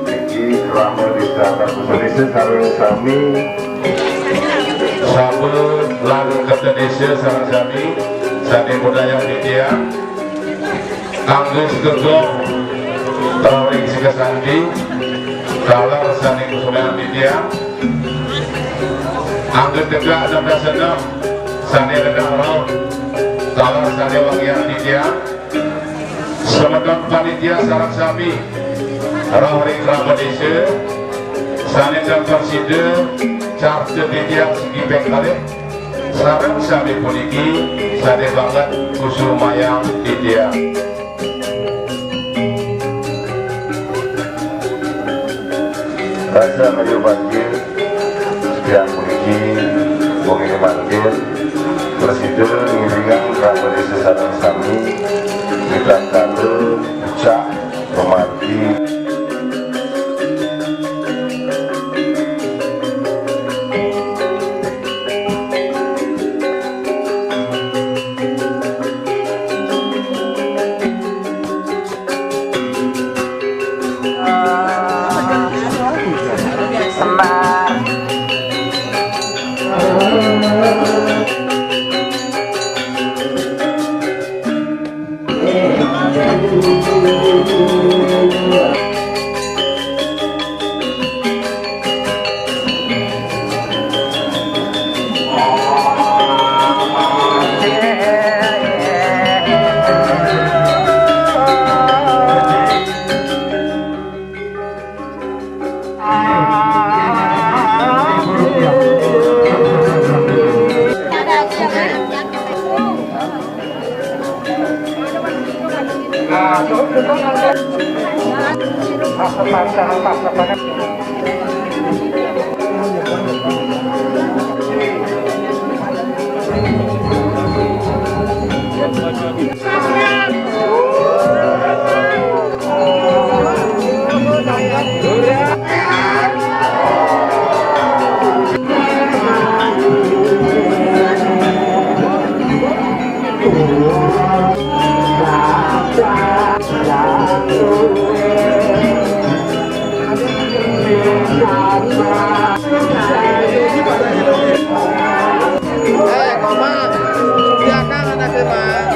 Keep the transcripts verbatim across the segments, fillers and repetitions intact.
Niki krama desa Bagus Desa sareng sami. Sampun lan Kerta Desa sareng sami, sané budaya titiang. Anggé Gegong, Rawi Sikasanti, taler sané kusumayang titiang. Anggé Tegak enam belas enam, sané Rendang Raut, taler sané wangiang titiang. Semeton panitia sareng sami, rauh ring krama desa, sané tan prasida carta titiang siki ping kalih, sareng sami puniki sané banget kusumayang titiang. Rasa kayu banjir, setiap puniki, wong ini mangkin, prasida ngiringang krama desa sareng sami, nitah kala, pucak, pemargi. Eh, Komang, belakang anaknya, Mang.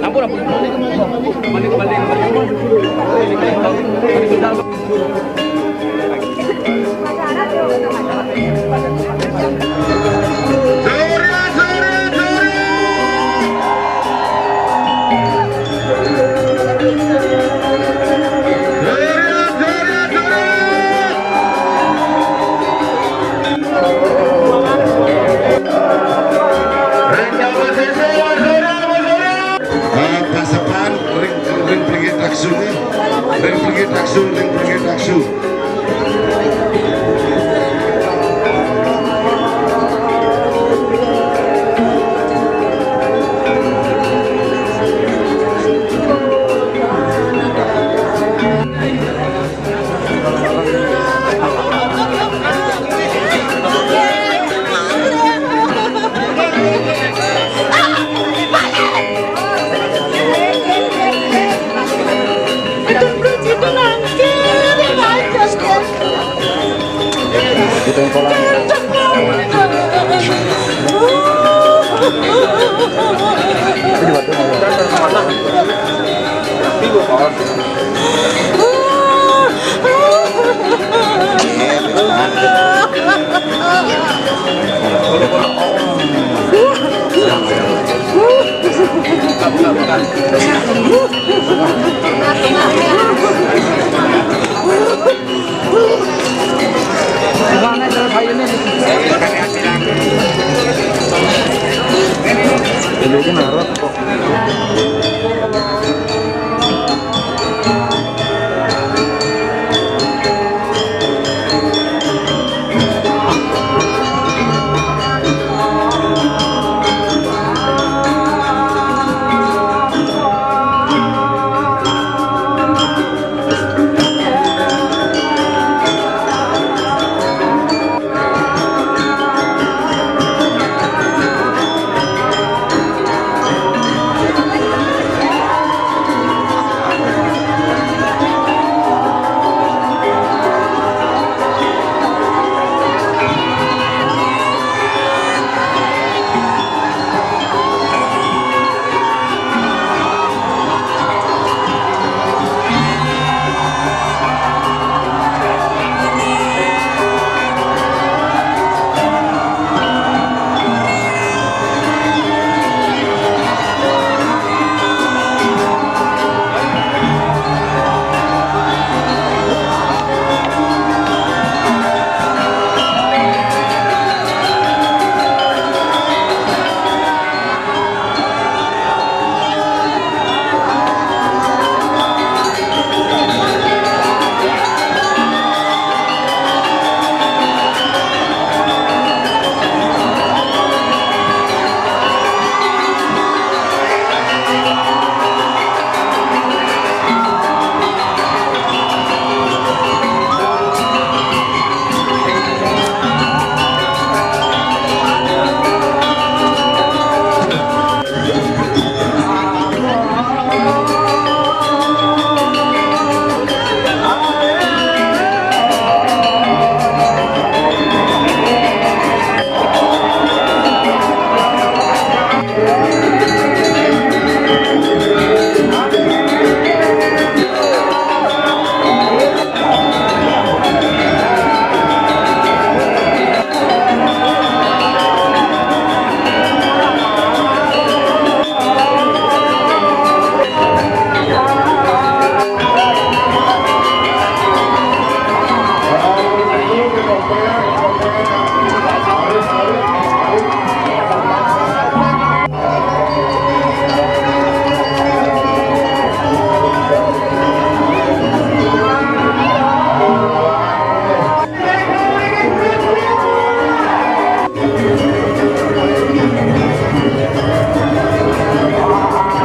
Ampun, ampun. Balik, balik, balik. Eh, pasepan ring, ring plinggih taksu nih. Ring plinggih taksu, ring plinggih taksu.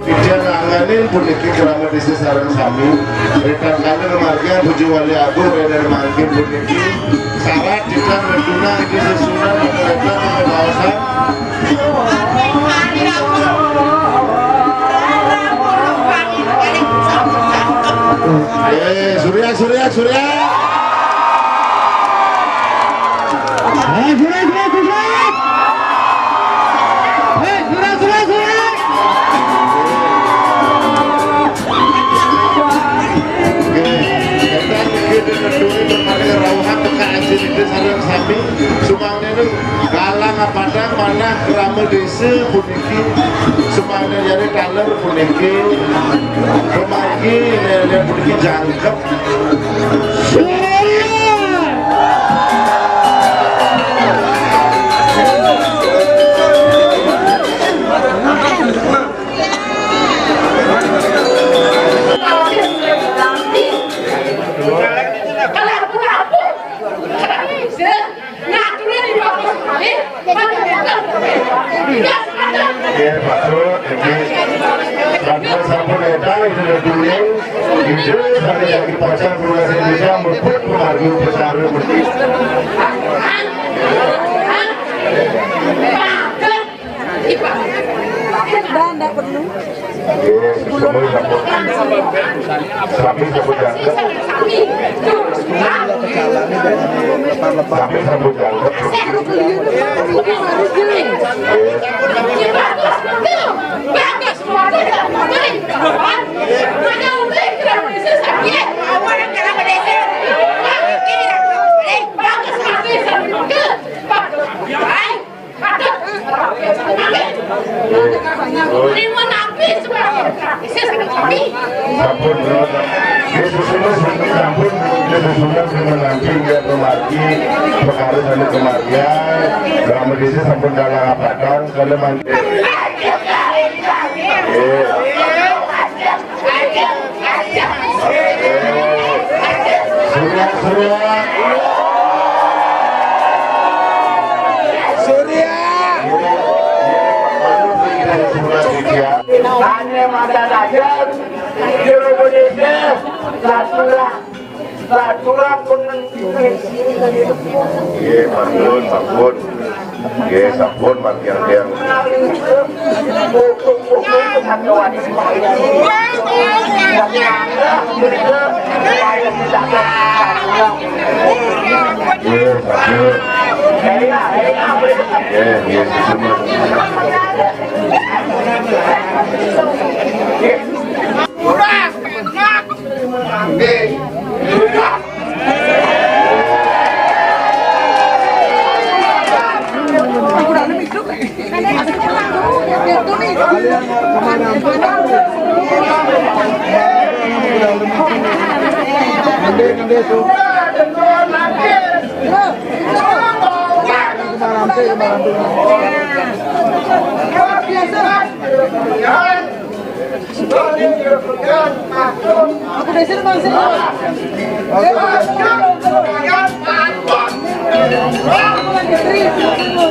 Ida nanganin puniki krama desa sareng sami. Rikala margi puji wali agung rena mangkin puniki. Sarat kita berguna iki sesunan mereka pengawasan. Eh, Surya, Surya, Surya. Eh, Surya, Surya, Surya. Eh, Surya, Surya, Surya. Oke, kita mungkin ditutupi berkali rauhan teka asin itu sareng sami. Sumangga itu galang apa ada mana krama desa puniki. Sumangga jadi taler puniki. Pemargi nilai puniki jangkep. Nggih, Pak Guru, nggih. Sampun, sampun édal, sudah dulu. Itu sampai jadi pacar Indonesia, mlebet pemargi upacara mesti. Ndak perlu. Nggih, semua sampun. Sami sampun jangkep. Sami sampun jangkep. Nggih. Sampun, Yesus ini sampun, Yesus ini terima nanti, nggih, kemargi, perkara sami kemargian, dalam disi sampun dalam apatan, kalau mangke. Nggih. Surya, Surya. Surya. Tanya mata tajam, juru budidaya, Surya. Nggih, sampun, sampun. Nggih, sampun, Mas Tiang-tiang. Nggih, sampun. Nggih, nggih, sampun. Aku udah sini, Bang, sini.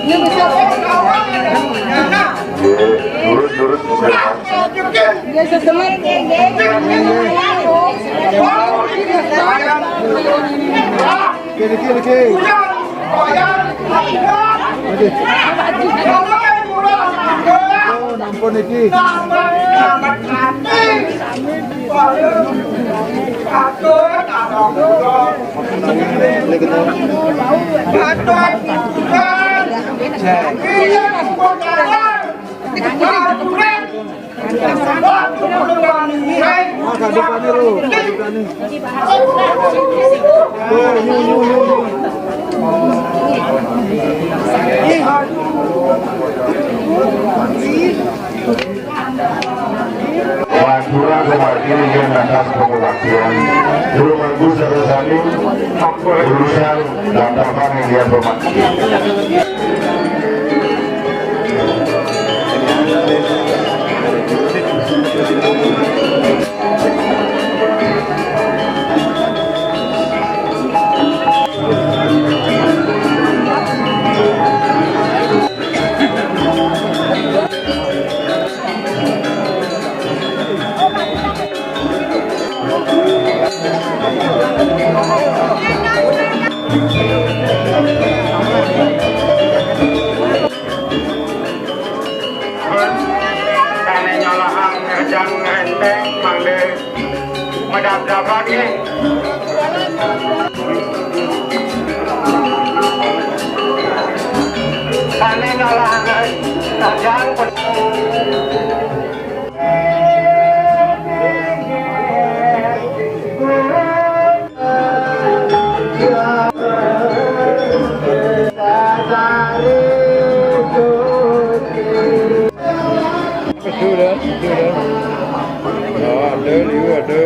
Ini bisa. Lurus, lurus. Biasa semen. Oke, oke, oke. Aduh. Oh, ampun iki. Ini kita. Cek. Mas, adu pani, Ru. Adu pani. Tuh, yu, yu, yu, yu. Madura kemarin yang atas pengelakuan. Belum bagus, terus tadi urusan dan apa yang dia bermaksud. Sané nyolahang ngajang ngenteng mangdé medabdabake. Sané nyolahang ngajang Betul dah, betul dah. Oh, ada, liu ada.